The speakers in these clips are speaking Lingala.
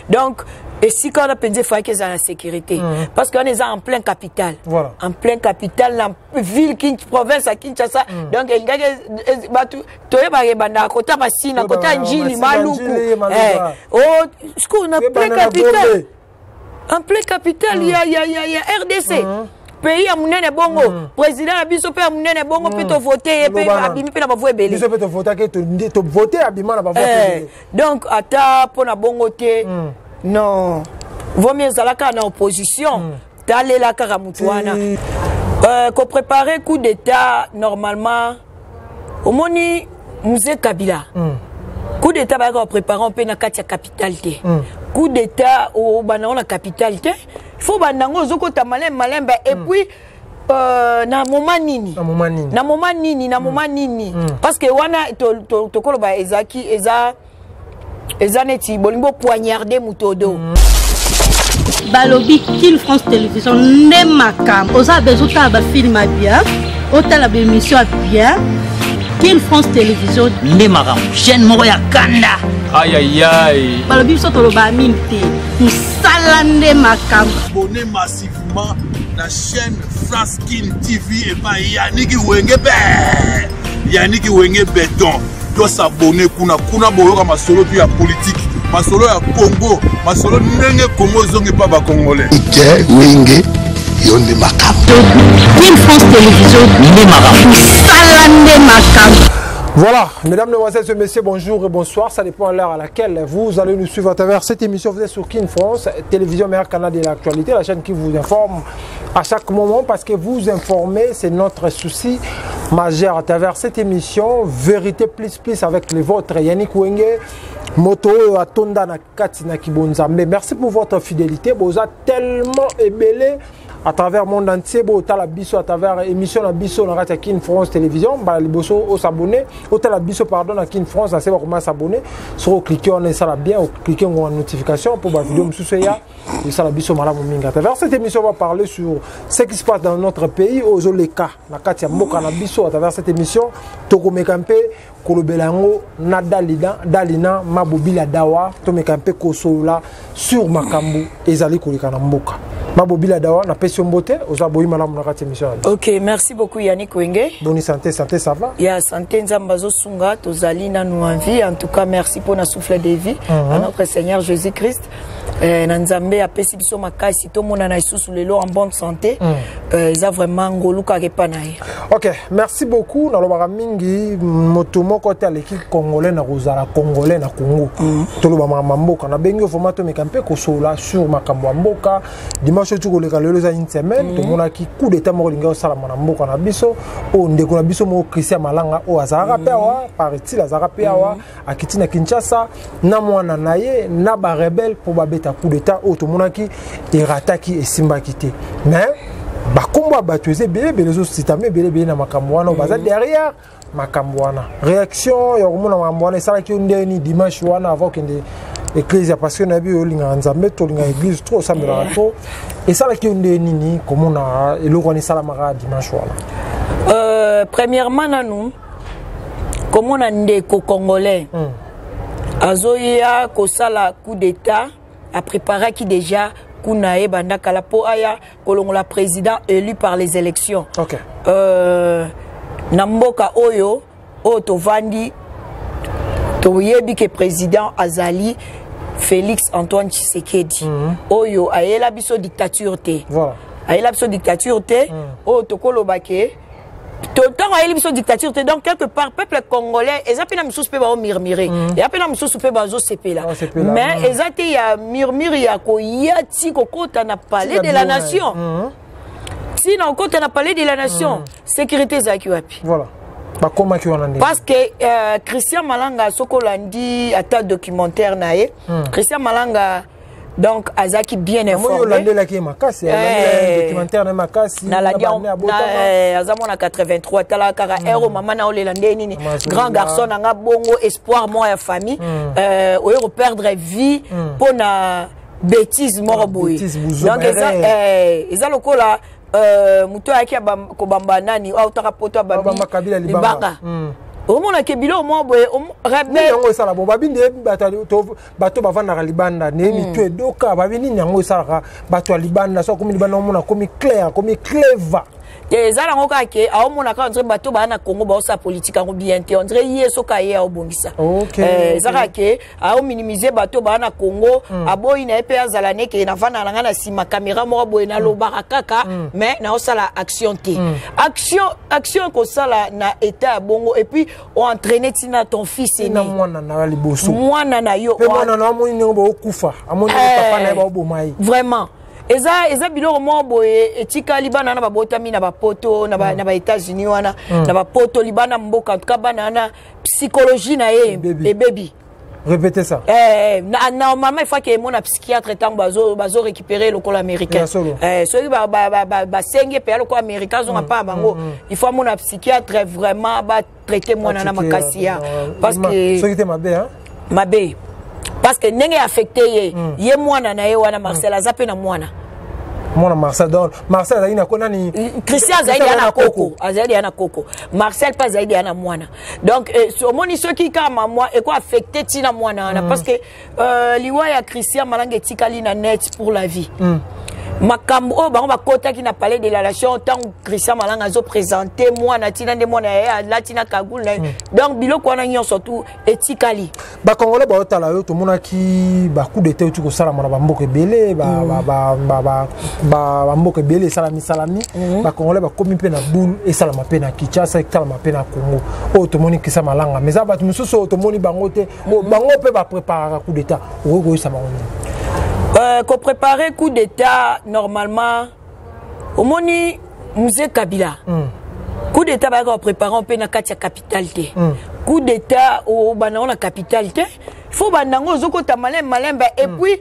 Donc esika wana mpenza efalaki ezala na sécurité, parce que wana eza en plein capitale, en plein capitale na ville, province ya Kinshasa. Donc elingaki bato toyebaka ebandaka kota Masina, kota Njili, Maluku. Sikoyo na plein capitale, en plein capitale ya RDC, pays ya monene bongo, président na biso mpe ya monene bongo, mpe tovote ye mpe abimi mpe na bavoix ebele. Biso mpe tovotaki, tovote, abima na bavoix ebele. Donc ata mpo na bongo te, non, vomi ezalaka na opposition. Talela kaka motu wana kopréparer coup d'état. Normalement, omoni Mzee Kabila, coup d'état bayaka kopréparer mpe na kati ya capitale te. Coup d'état obanda ngo na capitale te, faut banda yango ozokota malembe malembe. Et puis na moment nini? Na moment nini? Na moment nini? Na moment nini? Parce que wana tokoloba ezalaki eza neti bolingi bopoignarde moto odo. Balobi Kin France Télévision nde makambo. Oza besoin otala bafilm ya bien, otala baémission ya bien, Kin France Télévision nde makambo, chaîne moko ya kanda. Ayayay. Balobi biso toloba mingi te, mosala nde makambo. Abonnez massivement na chaîne France Kin TV epai Yaniki Wenge be, Yaniki Wenge Beton. Tos'abonner kuna. Kuna boyoka masolo tu ya politike, masolo ya Congo, masolo ndenge Congo ezongi mpa bacongolais. Te Wenge, yo nde makambo. Kin France Télévision nde makambo. Mosala nde makambo. Voilà, mesdames, mesdemoiselles et messieurs, bonjour et bonsoir. Ça dépend à l'heure à laquelle vous allez nous suivre à travers cette émission. Vous êtes sur Kin France, télévision meilleur canal de l'actualité, la chaîne qui vous informe à chaque moment parce que vous informer, c'est notre souci majeur à travers cette émission Vérité plus plus avec les vôtres, Yannick Wenge, moto oyo atonda na kati na kibonzambe. Merci pour votre fidélité. Boza tellement ebele à travers monde entier, botala biso à travers émission na biso na kati ya Kin France Télévision. Mbala liboso os'abonner, otala biso, pardon, na Kin France, na se bakoma s'abonner. Soki oclique wana, esala bien, oclique ngo na notification mpo bavideo mosusu eya, esala biso malamu mingi. À travers cette émission, on va parler sur ce qui se passe dans notre pays, oyo ezoleka na kati ya mboka na biso. À travers cette émission, tokomeka mpe kolobela yango na Dalina, Dalina Mabobila Dawa. Tomeka mpe kosolola sur makambo ezali koleka na mboka. Mabobila Dawa, napesi yo mbote, oza boyi malamu na kati ya émission na biso. Ok, merci beaucoup, Yannick Wenge. Boni santé? Santé, ça va? Ya santé, Nzambe azosunga, tozali nanu en vie. En tout cas, merci mpona souffle de vie à notre Seigneur Jésus Christ. Na Nzambe apesi biso makasi tomonana lisusu lelo en bonne santé. Eza vraiment ngolu kaka epa na ye. Ok, merci beaucoup. Nalobaka mingi, moto moko te aleki congolais na kozala congolais na Congo. Toloba makambo ya mboka. Nabengi yo vraiment tomeka mpe kosolola sur makambo ya mboka. Dimanche oyo koleka, lelo eza une semaine, tomonaki coup d'état moko elingi osalama na mboka na biso. Oyo ndeko na biso moko Christian Malanga, oyo azalaka mpe awa, paraît-il azalaka mpe awa, akiti na Kinshasa na mwana na ye na barebele mpo babeta coup d'état oyo tomonaki erataki, esimbaki te. Mais bakombo ya bato eza ebele ebele, ezositama ebele ebele na makambo wana oyo baza derrière makambo wana. Réaction ya komona makambo wana esalaki yo ndeni dimanche wana avant okende église? Parce que nayebi oyo olingaka Nzambe, tolingaka église trop, osambelaka trop. Esalaki yo nde nini komona eloko wana esalamaka dimanche wana? Premièrement nanu, komona ndeko congolais azoya kosala coup d'état, apréparaki déjà kuna ye banda kala mpo aya kolongola président élu par les élections. Na mboka oyo tovandi, toyebi ke président azali Félix Antoine Tshisekedi, oyo ayela biso dictature te. Ayela biso dictature te. Oyo tokoloba ke ntango ayeli biso dictature te, donc quelque part peuple congolais eza mpe na misusu mpe baomurmure, eza mpe na mosusu mpe bazosepela, mais eza te ya murmure ya koya ti kokota na palais de la nation. Ntina okota na palais de la nation, sécurité ezalaki wapi? Voilà, bakomaki wana ndenge? Parce que Christian Malanga, soki olandi ata documentaire na ye, Christian Malanga donc azalaki bien informé. Olandelaki ye makasi, documentaire na ye makasi. Nalandi, aza mwana 83. Tala kaka ero mama na olela nde nini, grand garçon na nga bongo, espoir moko ya famille, oye koperdre vie mpo na bêtise moko boye. Donc eza lokola moto ayaki kobamba nani, autaka poto, abambi libanga. Omonake biloko moko boye. Rebelle yango esala bon, babi nde bato bavandaka libanda nde mitu edoka. Babi nini yango esalaka bato ya libanda? So akomi libanda, omona akomi clair, akomi clever. Te, eza nango kaka ke aomona kaka ondire bato baa na Congo baosala politike yango bien te. Ondire ye soki aye aobongisa. Eza kaka ke aominimize bato baa na Congo. Aboyi na ye mpe azala neke navanda na ngai na nsima caméra moko boye, nalobaka kaka, mais naosala action te. Action ekosala na état ya bongo, et puis oentraîne ntina ton fils aîné. Na mwana na yo liboso. Mwana na yo. Mpe mwana na amoni ndenge baokufa, amoni papa na ye baoboma ye. Vraiment, eza biloko moko boye etikali. Bana wana babotami na bapoto, na ba États-Unis wana, na bapoto libanda mboka. En tout cas, bana wana, psychologie na ye ebebi. Répétez ça. Eh, normalement, il faut qu'il y ait un psychiatre ntango bazo récupérer lokola américain. Eh, soki basengi epeya lokola américain, azonga mpa bango, il faut amona psychiatre, vraiment batraite mwana na makasi ya, parce que soki te, mabe, hein? Mabe, parce que ndenge affecté ye, ye mwana na ye wana Marcel aza mpe na mwana. Mwana Marcel, donc Marcel azali na nani? Christian azali deya na koko, azali deya na koko. Marcel mpe azali deya na mwana. Donc omoni, soki kaka mamwa eko affecte ntina mwana wana, parce que liwa ya Christian Malanga etikali na net pour la vie. Makambo oyo bango bakotaki na Palais de la Nation ntango Christian Malanga azoprésente mwana, ntina nde mwana ye alati na cagoule na ye. Donc biloko wana nyonso tu etikali. Bacongolais baotala yo. Tomonaki bacoup d'état euti kosalama na bamboka ebele, bamboka ebele esalami-salami. Bacongolais bakomi mpe na boule, esalama mpe na Kinshasa, esalama mpe na Congo. Oyo tomoni Christian Malanga, mais eza bato mosusu oyo tomoni bango te. Bango mpe bapréparaka coup d'état. Okoki koyesa bango nini? Kopréparer coup d'état, normalement, omoni Mzee Kabila, coup d'état bayaka kopréparer mpe na kati ya capitale te. Coup d'état obanda ngo na capitale te, faut banda yango ozokota malembe malembe. Et puis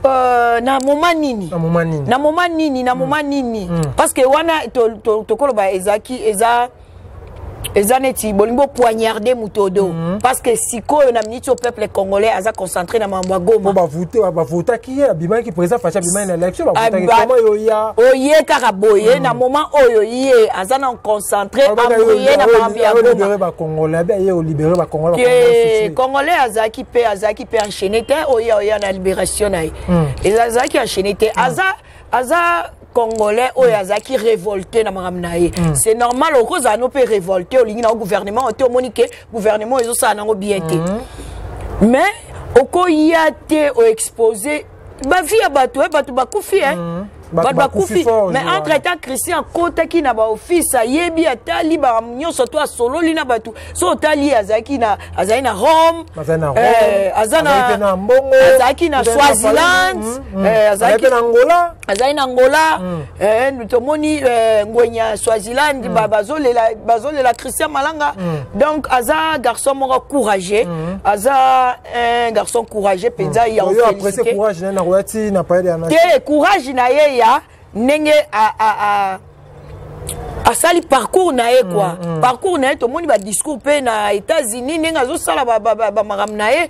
na moment nini? Na moment nini? Na moment nini, na moment nini? Parce que wana tokoloba ezalaki, eza neti bolingi bopoignarde moto odo, parce que sikoyo na miniti oyo, peuple congolais aza concentré na mambo ya Goma. Bavotaki ye, abimaki président Fatshi, abimaki na élection, bavotaki. Comment yoya? Oye kaka boye na moment oyo ye aza na concentré aye na makambo ya Goma. Bacongolais abe aye olibere bacongolais. Ke congolais azalaki mpe enchaîné te. Oya na libération na ye ezalaki enchaîné te. Aza congolais oyo azalaki révolté na makambo na ye. C'est normal, okozala no mpe révolté, olingi nango gouvernement te, omoni ke gouvernement ezosala nango bien te, mais okoya te oexpose bavie ya bato. Bato bakufi, bato bakufi. Mais entre temps, Christian akotaki na baoffice, ayebi, atali makambo nyonso to asololi na bato. So otali, azalaki na, azali na Rome, azalaki na Swaziland, azalaki na Angola. Azali na Angola. Tomoni ngwenya Swaziland bazolela, bazolela Christian Malanga. Donc aza garçon moko courageux, aza un garçon courageux mpenza ya. Te, courage na ye ya ndenge asali parcours na ye quoi. Parcours na ye, tomoni badiscours mpe na États-Unis, ndenge azosala bamakambo na ye.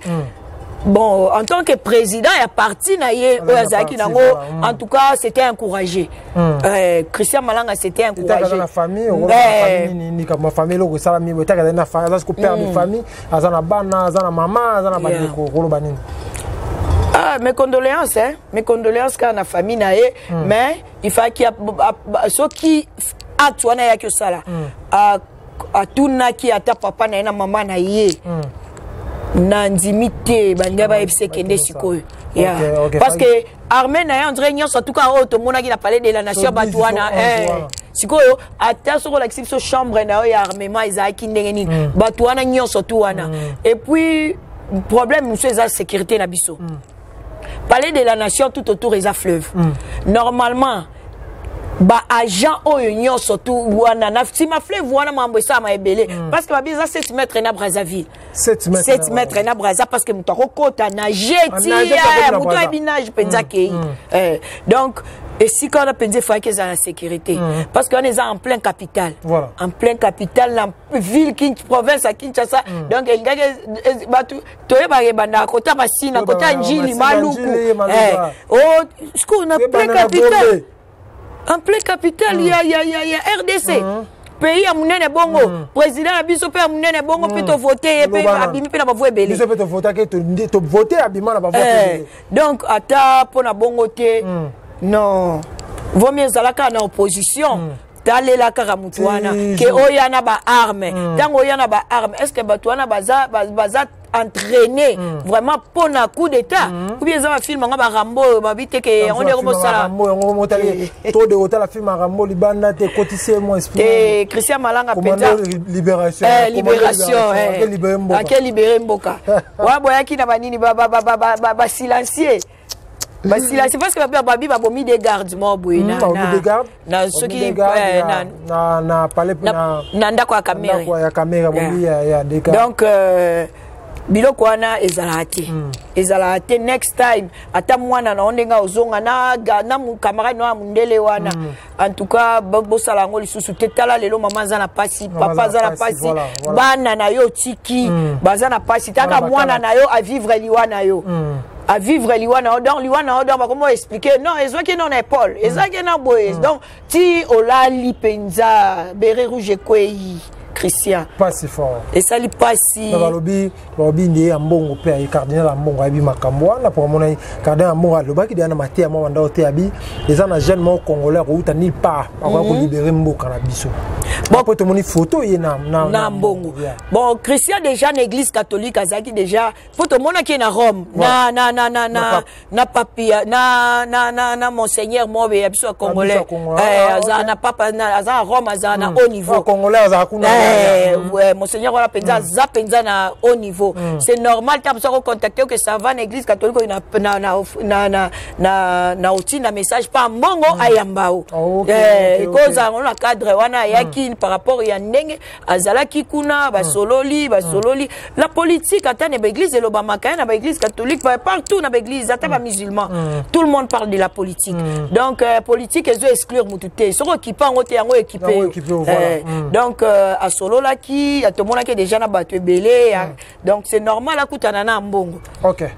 Bon, en tant que président ya parti na ye oyo azalaki nango, en tout cas c'était encouragé. Christian Malanga, c'était encouragé. Na famille, famille, famille eloko esalami, etaka azali na famille, aza siko père de famille, aza na bana, aza na mama, aza na bandeko. Koloba nini? Ah, mes condoléances, hein? Mes condoléances kaka na famille na ye. Mais il fallait soki acte wana ayaki osala, atunaki ata papa na ye na mama na ye. Na ndimi te balingi bayebisa ekende sikoyo, parce que armée na ye ondire nyonso, en tout cas oyo tomonaki na Palais de la Nation, bato wana sikoyo, ata soki olakisi biso chambre na yo ya armement ezalaki ndenge nini, bato wana nyonso tu wana. Et puis problème mosusu eza sécurité na biso. Palais de la Nation, tout autour eza fleuve. Normalement baagent oyo nyonso tu wana na nsima fleuve wana, mambo esalama ebele, parce que babi eza 7 mètre na Brazzaville, 7 mètre na Braza, parce que moto akokota nage ti moto ayebi nage mpenza akei. Donc esika wana mpenza efalaki ezala na sécurité, parce que wana eza en plein capitale, en plein capitale na ville, province ya Kinshasa. Donc elingaki bato toyebaka ebandaka kota Masina, kota Njili, Maluku, sikoyo na plein capitale, en plein capitale ya RDC. Pays ya monene bongo, président na biso mpe ya monene bongo, mpe tovote ye mpe abimi mpe na bavoix ebele. Biso mpe tovotaki, tovote, abima na bavoix. Donc ata mpo na bongo te, non, vaut mieux ezala kaka na opposition. Talela kaka motu wana ke oya na baarme. Ntango oya na baarme, est ce que bato wana baza entraîné vraiment mpo na coup d'état, ou bien eza bafilm yango barambo oyo babi te ke yango nde komosala? To de kotala film ya Rambo libanda te, ekotisi ye mwa esprit. Te, Christian Malanga mpenza. Libération. Libération, ake libéré mboka wana. Boyaki na banini, basilencieux, basilencieux, parce que babi babomi des gardes moko boye na soki na ndako ya Kamerhe. Ya Kamerhe. Donc biloko wana ezalaka te, ezalaka te. Next time ata mwana na yo ndenge ozonga na camarade na ya mondele wana, en tout cas bosala yango lisusu te. Tala lelo, mama aza na pasi, papa aza na pasi, bana na yo otiki baza na pasi. Taka mwana na yo avivre liwa na yo, avivre liwa na yo. Donc liwa na yo, donc bakomo expliquer non, ezwaki non na épaule, ezwaki na boye. Donc ti olali mpenza, béret rouge ekwei, Christian. Pasi fort. Esali pasi. Balobi nde ya mbongo mpe aye, cardinal ya mbongo ayebi makambo wana, po amona cardinal ya mbongo alobaki deya na mateya mwa banda oteya bi eza na jeune moko congolais akouta nulle part, akoya kolibérer mboka na biso. Bon, po tomoni photo ye na na mbongo. Bon, Christian déjà na église catholique azalaki déjà, po tomonaki ye na Rome na papi na monseigneur mobe ya biso ya congolais. Aza na papa, aza na Rome, aza na haut niveau. Congolais azala kuna. Monseigneur wana mpenza aza mpenza na haut niveau. C'est normal, ta biso akocontacte que ça va na église catholique oyo na otinda message pa mbongo ayamba o ekozala ngo na cadre wana. Ayaki par rapport ya ndenge azalaki kuna, basololi la politique. Ata na baéglise elobamaka ye, na baéglise catholique, partout na baéglise, ata bamusulman, tout le monde parle de la politique. Donc politique ezo exclure mutu te. Soki okipe yango te, yango ekipe. Donc asololaki, tomonaki déjà na bato ebele. Donc c'est normal akutana na mbongo.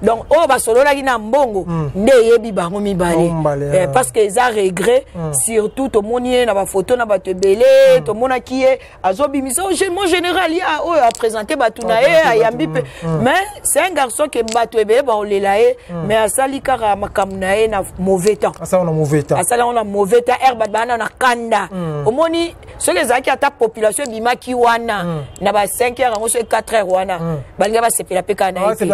Donc oyo basololaki na mbongo nde eyebi bango mibale, parce que eza regret. Surtout tomoni ye na bafoto na bato ebele, tomonaki ye azobimisa mon général ya oyo aprésente bato na ye, ayambi mpe. Mais c'est un garçon ke bato ebele baolela ye, mais asali kaka makambo na ye na mauvais temps. Asali na mauvais temps. Asali yango na mauvais temps. Ere bato bana na kanda, omoni soki ezalaki ata population ebimaki wana na ba 5 heures yango, soki 4 heures wana, balingai basepela mpe kaka na ye te.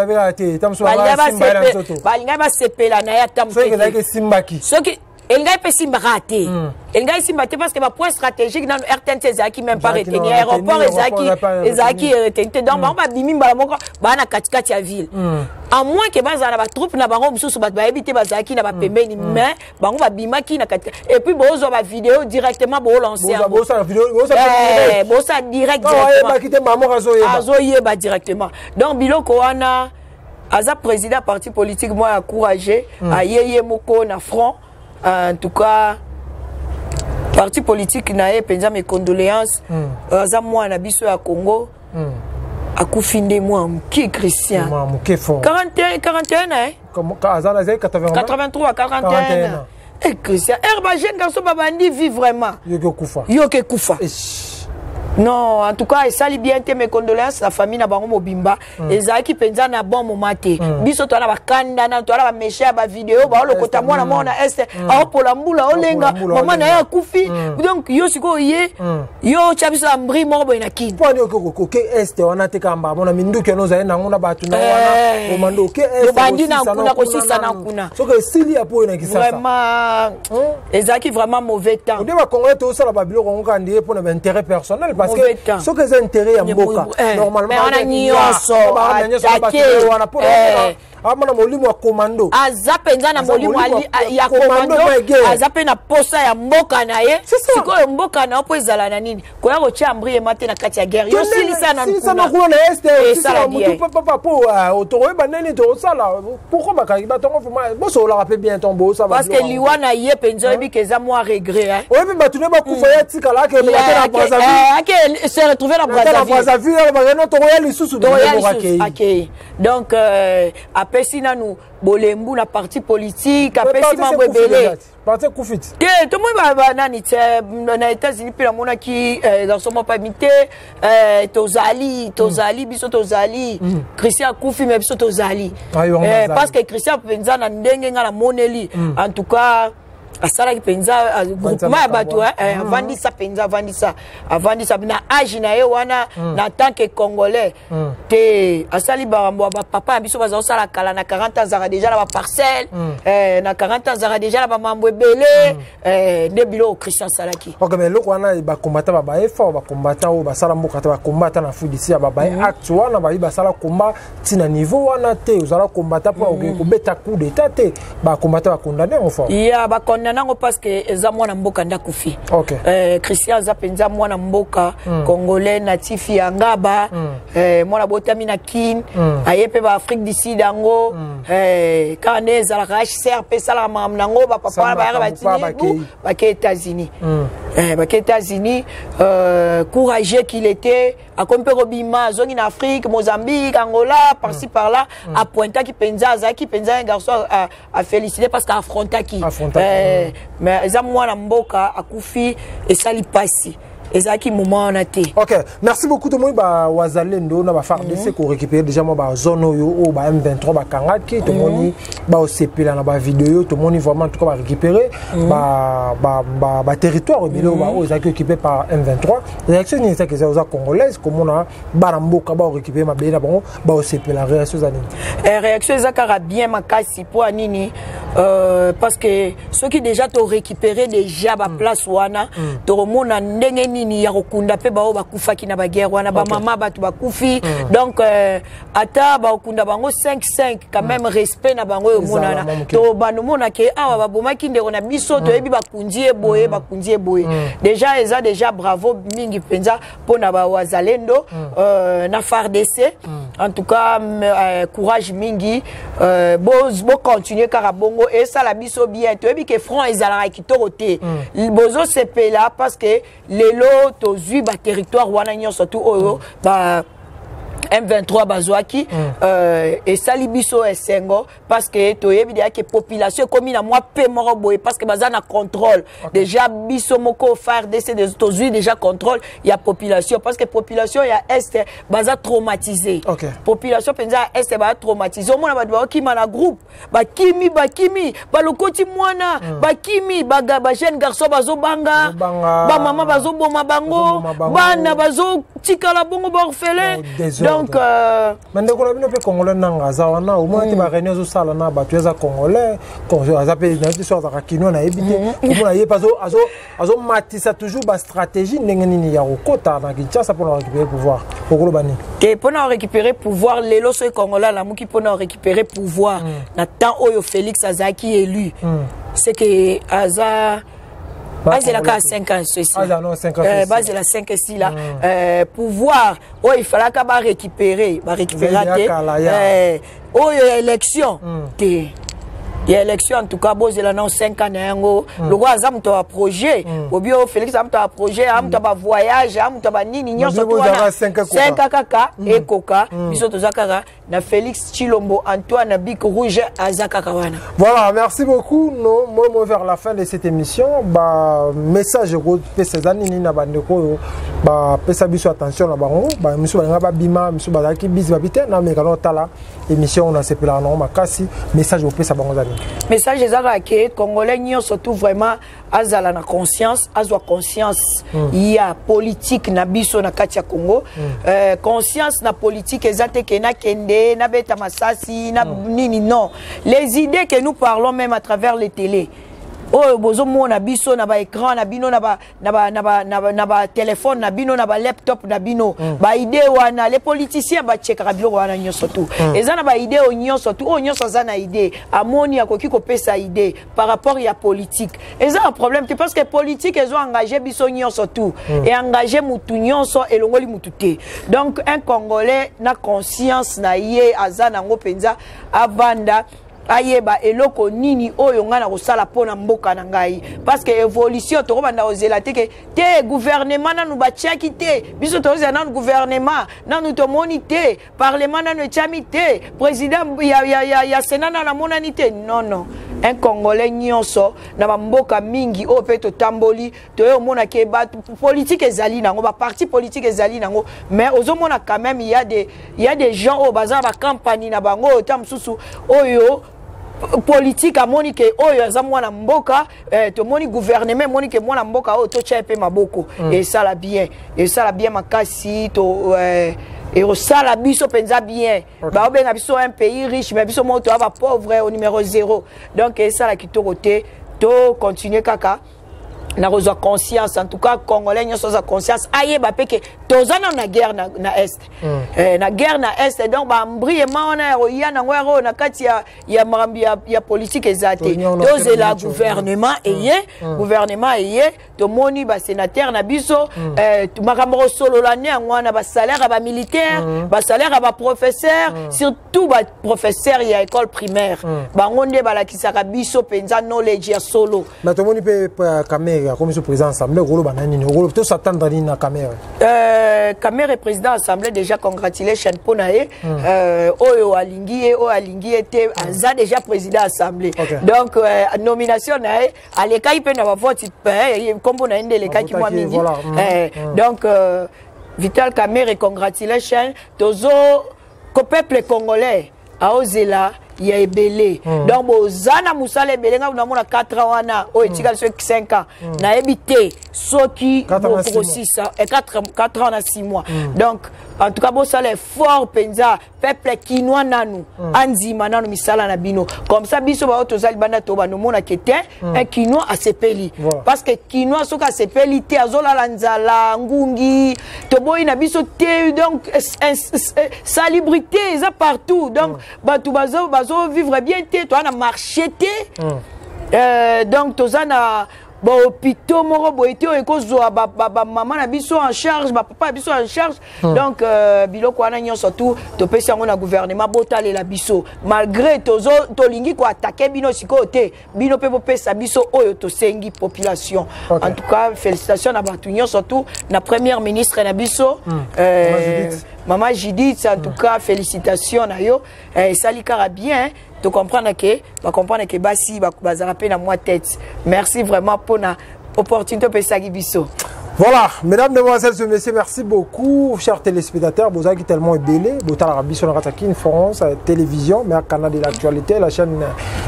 Balingai basepela na ye ata moke. Soki elingai mpe esimbaka te, elingai esimba te, parce que bapoint stratégique nano RTNC ezalaki même pas retenu, aéroport ezalaki retenu te. Donc bango babimi mbala moko, baa na katikati ya ville, à moins ke bazala na batroupe na bango mosusu, bato bayebi te, bazalaki na bapembeni. Mais bango babimaki na katikati, et puis bozwa bavideo directement, bolance yango, bosala direct, azoyeba directement. Donc biloko wana, aza président parti politique moko ya courageux, aye ye moko na front. En tout cas parti politique na ye mpenza, mes condoléances. Aza mwana na biso ya Congo. Akufi nde mwa moke, Christian. 41, 41 na ye. 83, 41. Eh, Christian, ere bajeune garçon babandi vie vraiment. Yoki okufa. Yoki ekufa. Non, en tout cas esali bien te. Mes condoléances na famille na bango mobimba. Ezalaki mpenza na bon moment te. Biso toza na bakanda na toza na bameshe ya bavideo, baolokota mwana moko na este, aopola mbula, olenga mama na ye akufi. Donc yo sikoyo ye yo otya biso ambri moko boye na Kini. Mpo ani oke este wana te? Kamba mona minduki wana ozali nango na bato na wana, omanda oke. Obandi na kuna kosisa na kuna. Soki esili ya po oyo na Kisasa. Vraiment ezalaki vraiment mauvais temps. Nde bacongolais tozosala babiloko yango kaka ndie mpona baintérêt personnel, parce que soki eza intérêt ya mboka, normalement wana nyonso wana amana molimo ya commando. Aza mpenza na molimo ya commando, aza mpe na posa ya mboka na ye. Sikoyo mboka na yo mpo ezala na nini, koya kotia ambriema te na kati ya guerre, yo silisa na kuna na este mutu papa, po tokoyeba ndeni tokosala. Pourquoi bakangi batongo? Vraiment bosololaka mpe bien ton bosala. Parce que liwa na ye mpenza, oyebi ke eza mwa regret. Oyebi bato ne bakufa, ye atikala akende na Brazzaville, ake se retrouver na Brazzaville, tokoya lisusu. Akei. Donc Apesi nanu bolembu na parti politique, apesi mambo ebele. Parti ekufi ti. Te, tomoni banani te na États-Unis mpe namonaki garçon moko pami te, tozali, tozali, biso tozali. Christian akufi, mais biso tozali. Parce que Christian mpenza, na ndenge nga namoneli, en tout cas asalaki mpenza groupement ya bato, avandisa mpenza, avandisa, avandisa na age na ye wana, na tant que Congolais te. Asali makambo ya bapapa na biso baza kosala kala. Na 40 ans azalaka déjà na baparcelle, na 40 ans azalaka déjà na bamambo ebele. Nde biloko Christian asalaki. Ok, mais eloko wana, bacombattant babaye fort, bacombattant oyo basala mboka te, bacombattant na Afrique d'ici ya babaye acte wana, bayi basala combat ntina niveau wana te. Ozala combattant mpo okoki kobeta coup d'état te. Bacombattant bacondamner yango fort. Ya, bacondamner yango parce que eza mwana mboka nde akufi. Christian aza mpenza mwana mboka congolais, natif ya Ngaba, mwana botami na Kine. Aye mpe baAfrique du Sud yango, kaka nde ezalaka HCR mpe esalaka makambo nango. Bapapa wana bayaka, batini bake États-Unis. Bake États-Unis, courageux qu'il était, akomi mpe kobima, azongi na Afrique, Mozambique, Angola, par-ci par là. Apointaki mpenza, azalaki mpenza un garçon à féliciter parce qu'affrontaki. Mais eza mwana mboka akufi, esali mpasi, ezalaki moment wana te. Ok, merci beaucoup. Tomoni bawazalendo na baFARDC korécupérer déjà mwa bazone oyo oyo ba M23 bakangaki. Tomoni baosepela na bavideo, tomoni vraiment, en tout cas barécupérer baterritoire ebele oyo ezalaki occupé par M23. Réaction nini ezalaki? Eza oza congolaise, komona bana mboka baorécupérer mabele na bango, baosepela, réaction eza nini? Réaction eza kaka bien makasi. Mpo ya nini? Parce que soki déjà torécupérer déjà baplace wana, tokomona ndenge nini ya kokunda mpe baoyo bakufaki na baguerre wana, bamama, bato bakufi. Donc ata bakokunda bango 5 5, quand même respect na bango oyo emonana. To banomona ke awa babomaki ndeko na biso, toyebi bakundi ye boye, bakundi ye boye. Déjà eza déjà bravo mingi mpenza mpona bawazalendo na FARDC. En tout cas, courage mingi, bocontinue kaka bongo, esala biso bien. Toyebi ke front ezalaka kitoko te. Bozosepela parce que lelo tozwi baterritoire wana nyonso tu oyo ba M23 bazwaki. Esali biso esengo parce que toyebi deya ke population ekomi na mwa pe moko boye, parce que baza na contrôle. Déjà biso moko FARDC tozwi déjà contrôle ya population, parce que population ya Est baza traumatisé. Population mpenza ya Est baza traumatisé. Omona bato bakokima na groupe, bakimi, bakimi, balokoti mwana, bakimi, bajeune garçon bazobanga, bamama bazoboma bango, bana bazotikala bongo baorphelin. Donc Mais ndeko na bino mpe congolais nanga aza wana, omona te baréunion azosala na bato, aza congolais, aza mpe nayebi te so azalaka kinois, nayebi te. Komona ye mpe azomatisa toujours bastratégie ndenge nini ya kokota na Kinshasa mpona récupérer pouvoir. Okoloba nini? Te, mpona récupérer pouvoir lelo, soki congolais alamuki mpona récupérer pouvoir na temps oyo Félix azalaki élu, c'est que aza bazela kaka 5 ans ceci, bazela 5 esila. Pouvoir oyo ifalaka barécupérer, barécupéra te. Oyo ya élection te, ya élection, en tout cas bozela nao 5 ans na yango. Lokola aza moto ya projet, obi oyo Félix aza moto ya projet, aza moto ya bavoyage, aza moto ya banini nyonso tu wana, 5 ans kaka ekoka. Biso toza kaka na Félix Tshilombo Antoine, bic rouge aza kaka wana. Voilà, merci beaucoup. Nous, moi, moi, vers la fin de cette émission, ba message kopesa eza nini na bandeko oyo bapesa biso attention na bango? Miso balinga babima, miso bazalaki bisi babi te na meka tala émission oyo, nasepelaka nango makasi. Message opesa bango eza nini? Message eza kaka ke congolais nyonso tout vraiment azala na conscience, azwa conscience ya politique na biso na kati ya Congo. Conscience na politique eza te ke nakende nabeta masasi na nini, non. Les idées que nous parlons même à travers les télés oyo bozomona biso na baécran na bino, na batelefone na bino, na balaptop na bino, baidée wana, les politiciens bachekaka biloko wana nyonso tu. Eza na baidée oyo nyonso tu, oyo nyonso aza na idée, amoni akoki kopesa idée par rapport ya politique, eza un problème te, parce que politique ezo engage biso nyonso tu, e engage mutu nyonso, elongoli mutu te. Donc un Congolais na conscience na ye aza nango mpenza, avanda. Ayeba eloko nini oyo ngai nakosala mpo na mboka na ngai, parce que évolution, tokobanda kozela te ke te gouvernement nanu batiaki te. Biso tozela nanu gouvernement, nanu tomoni te parlement nanu etiami te, président ya Sénat nanu amonani te. Non, non, un Congolais nyonso na bamboka mingi oyo mpe totamboli, toye omona ke bato politique ezali nango, baparti politique ezali nango, mais ozomona quand même il y a des gens oyo baza na bacampagne na bango, oyo ta mosusu oyo politique amoni ke oyo aza mwana mboka, tomoni gouvernement emoni ke mwana mboka oyo totya ye mpe maboko. Esala bien, esala bien makasi to ekosala biso mpenza bien. Baobenga biso un pays riche, mais biso moko toya bapauvre au numéro zéro. Donc esala kitoko te. To continue kaka na kozwa conscience. En tout cas, Congolais nyonso aza conscience, ayeba mpe ke toza nano na guerre na Est. Na guerre na Est, donc bambriema wana ya koya nango ya oyo na kati ya makambo ya politique eza te. Tozela gouvernement eye. Gouvernement eye, tomoni basénateur na biso, makambo kosolola nde yango wana: basalaire ya bamilitaire, basalaire ya baprofesseur, surtout baprofesseur ya école primaire. Bango nde balakisaka biso mpenza knowledge ya solo. Mais tomoni mpe Kamerhe akomi so président assemblée. Okoloba na nini? Tosatendre nini na Kamerhe? Kamerhe président assemblée, déjà congratulation mpo na ye. Oyo alingi ye, oyo alingi ye te, aza déjà président assemblée. Donc nomination na ye alekaki mpe na bavote, nkombo na ye nde elekaki mwa mingi. Donc Vital Kamerhe, congratulation. Tozo ko peuple congolais aozela ya ebele. Donc boza na mosala ebele. Ngai namona 4 ans wana oyo etikali, soki 5 ans, nayebi te soki bokosisa 4 ans na 6 mois. Donc en tout cas, bosala effort mpenza. Peuple kinois nanu andima nanu misala na bino. Comme ça biso bao toza libanda, to banomonake te un Kinois asepeli, parce que Kinois soki asepeli te, azolala nzala, ngungi, toboyi na biso te. Donc salubrité eza partout. Donc bato bazovivre bien te, toza na marché te. Donc toza na bahôpitaux moko boye te oyo ekozwa bamama na biso en charge, bapapa na biso en charge. Donc biloko wana nyonso tu topesi yango na gouvernement, botalela biso. Malgré tolingi koattaquer bino sikoyo te, bino mpe bopesa biso oyo tosengi population. En tout cas, félicitation na bato nyonso tu, na première ministre na biso, mama Judith. En tout cas, félicitation na yo. Esali kaka bien tocomprendre ke bacomprendre ke basi bazala mpe na mwa tête. Merci vraiment mpona opportunité opesaki biso. Voilà, mesdames, mesdemoiselles et messieurs, merci beaucoup, chers téléspectateurs. Vous avez tellement ebele. Botala biso na Kin France Télévision, mais canal de l'actualité, la chaîne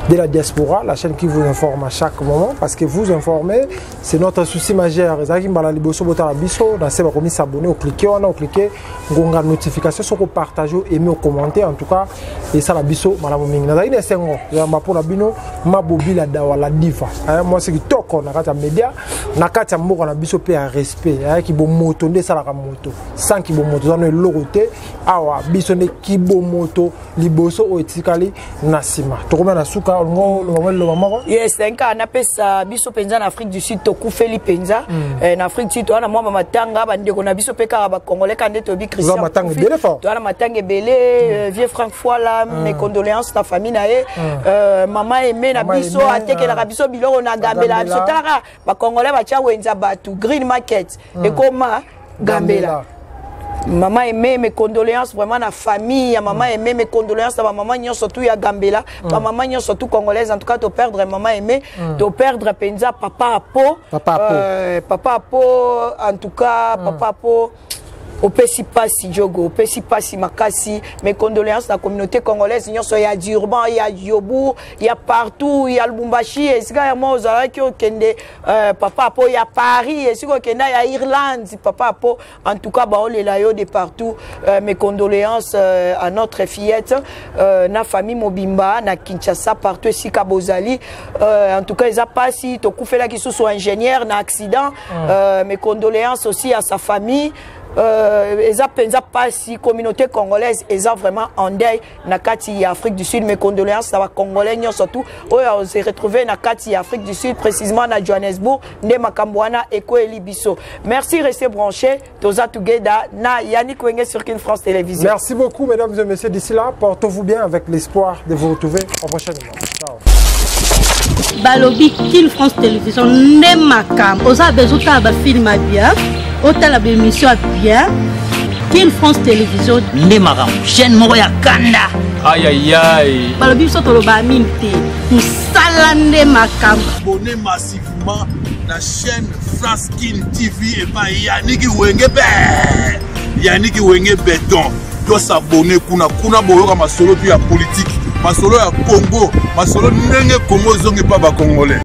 de la diaspora, la chaîne qui vous informe à chaque moment, parce que vous informer, c'est notre souci majeur. Ezaki mbala liboso botala biso, dans ce bakomi s'abonner, au cliquer, on a cliquer, ngonga notification, sur partager, aimer, commenter, en tout cas, et ça la biso malamu mingi. Nazali na esengo ya mapona bino Mabobi la dawa la diva. Moi c'est kitoko na kati ya média, na kati ya mboka na biso pe ya respect. Ayaki bomoto nde esalaka moto. Sans kibomoto eza no eloko te. Awa biso nde kibomoto liboso, oyo etikali na nsima. Tokomi na suka. Olingo loba liloba moko? Yes, nka napesa biso mpenza na Afrique du Sud, tokufeli mpenza. Na Afrique du Sud toza na mwa bamatanga, bandeko na biso mpe kaka bacongolais ka nde toyebi. Christian, matanga ebele fort. Toza na matanga ebele. Vieux Frank Foila, mes condoléances na famille na ye. Mama Aime na biso atekelaka biso biloko na Gambela. Biso talaka bacongolais batya wenza bato Green Market, ekoma Gambela. Mama Aimé, mes condoléances vraiment na famille ya mama Aimé, mes condoléances na bamama nyonso tu ya Gambela, bamama nyonso tu congolaise. En tout cas, toperdre mama Aimé, toperdre mpenza papa Apo. Papa Apo. Papa Apo, en tout cas, papa Apo opesi pasi, jogo opesi pasi makasi. Mes condoléances na communauté congolaise nyonso ya Durban, ya Joburg, ya partout, ya Lubumbashi, esika ya mwa ozalaki okende, papa Apo, ya Paris esika okenda, ya Irlande. Papa Apo, en tout cas, baolela yo de partout. Mes condoléances à notre fillette, na famille mobimba na Kinshasa, partout esika bozali. En tout cas, eza pasi. Tokufelaki susu ingénieur na accident. Mes condoléances aussi à sa famille. Eza mpenza mpasi, communauté congolaise eza vraiment en deuil na kati ya Afrique du Sud. Mes condoléances na bacongolais nyonso tout oyo se retrouve na kati ya Afrique du Sud, précisément na Johannesburg, nde makambo wana ekweli biso. Merci, restez branchés, toza together na Yannick Wenge sur Kin France Télévision. Merci beaucoup, mesdames et messieurs. D'ici là, portez-vous bien, avec l'espoir de vous retrouver prochainement. Ciao. Balobi Kin France Télévision nde makambo. Oza besoin otala bafilm ya bien, otala baémission ya bien, Kin France Télévision nde makambo, chaîne moko ya kanda. Ayayay. Balobi biso toloba mingi te, mosala nde makambo. Abonnez massivement la chaîne France Kin TV epai Yaniki Wenge be, Yaniki Wenge Beton. Tosabone kuna, kuna boyoka masolo tu ya politike, masolo ya Congo, masolo ndenge Congo ezongi mpa bacongolais.